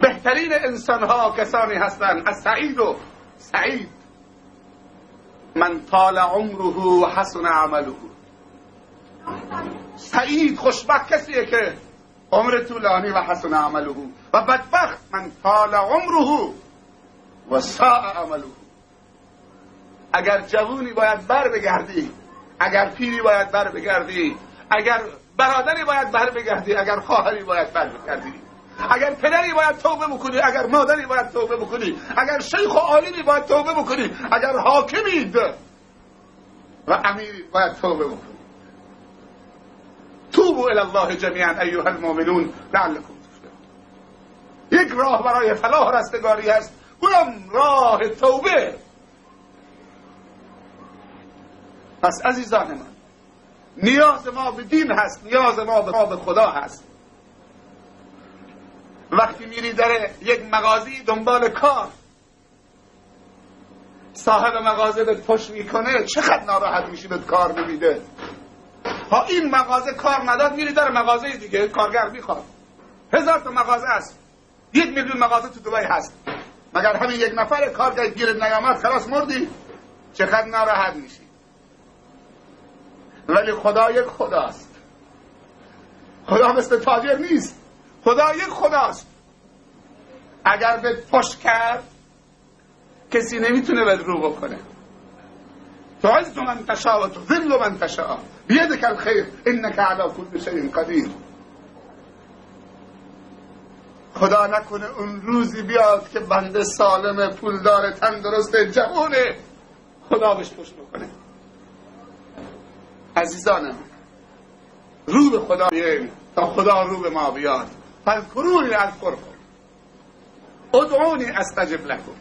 بهترین انسانها کسانی هستند، السعید و سعید من طال عمره و حسن عمله. سعید خوشبخت کسیه که عمر طولانی و حسن عمله، و بدبخت من طال عمره و ساء عمله. اگر جوونی باید بر بگردی، اگر پیری باید بر بگردی، اگر برادری باید بر بگردی، اگر خواهری باید بر بگردی، اگر پدری باید توبه بکنی، اگر مادری باید توبه بکنی، اگر شیخ و عالمی باید توبه بکنی، اگر حاکمید و امیری باید توبه بکنی. توبوا الی الله جمیعا ایها المؤمنون لعلکم تفلحون. یک راه برای فلاح و رستگاری هست، اونم راه توبه. پس عزیزان من، نیاز ما به دین هست، نیاز ما به خدا هست. وقتی میری در یک مغازه دنبال کار، صاحب مغازه به پشت میکنه، چقدر ناراحت میشی به کار نمیده. ها این مغازه کار نداد، میری در مغازه دیگه کارگر میخواد. 1000 تا مغازه است، 1 میلیون مغازه تو دبی هست، مگر همین یک نفر کارگر گیر نیامد خلاص مردی؟ چقدر ناراحت میشی. ولی خدا یک خداست. خدا مثل تاجر نیست، خدا یک خداست. اگر به پشت کرد کسی نمیتونه به رو بکنه. تعز من تشاء و تذل من تشاء بیدک الخیر انک علی کل شیء قدیر. خدا نکنه اون روزی بیاد که بنده سالم، پولدار، تندرست، جوونه، خدا بهش پشت بکنه. عزیزانم، رو به خدا بیاییم تا خدا رو به ما بیاد. فاذکرونی اذکرکم ادعونی استجب لکم.